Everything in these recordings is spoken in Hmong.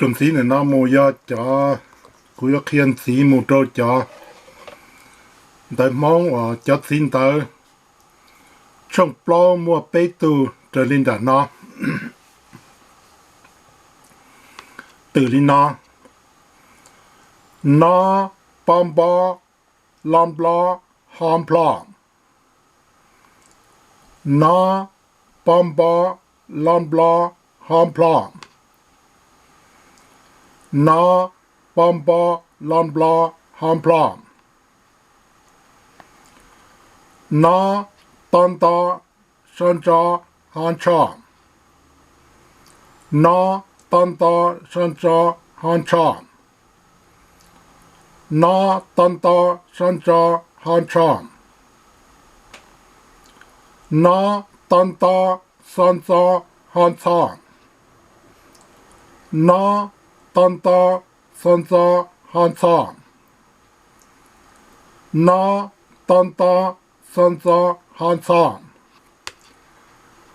Txuas ntxiv ntawm no mus yog cov, kuv yuav qhia ntxiv mus rau cov ntawv Hmoob uas cov txiv ntawv tshooj plaub muaj peb tug raws li nram no. Twm li no: no, po npo, lo nplo, ho nplho. No, po npo, lo nplo, ho nplho. No, po npo, lo nplo, ho nplho. No, to nto, so ntso, ho ntsho. No, to nto, so ntso, ho ntsho. No, to nto, so ntso, ho ntsho. No, to nto, xo ntxo, ho ntxho. No, to nto, xo ntxo, ho ntxho. No, to nto, xo ntxo, ho ntxho.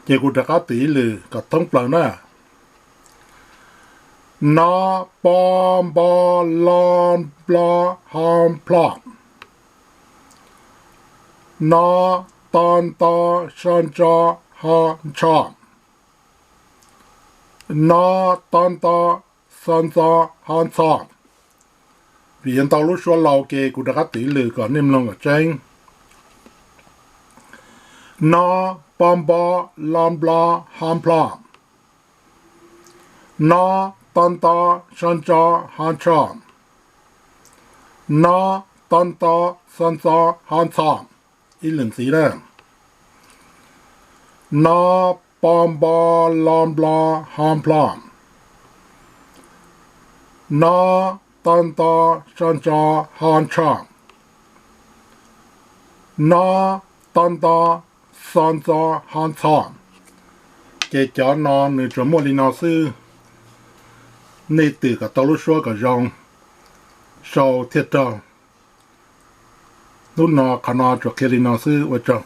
Ces kuv rov qab twm ib lwm kom thoob plaws na. No, po npo, lo nplo, ho nplho. No, to nto, so ntso, ho ntsho. No, to nto, xo ntxo, ho ntxho. Vim yog ntau lub suab laus ces kuv rov qab twm ib lwm kom nej mloog kom tseeb. No, po npo, lo nplo, ho nplho. No, to nto, so ntso, ho ntsho. No, to nto, xo ntxo, ho ntxho. Ib lwm ntxiv na. No, po npo, lo nplo, ho nplho. No, to nto, so ntso, ho ntsho. No, to nto, xo ntxo, ho ntxho. Ces cov no nws tsuas muaj li no xwb. Nej twm kom tau lub suab kom zoo, sau thiaj raug. Hnub no qhov no tsuas qhia li no xwb, ua tsaug.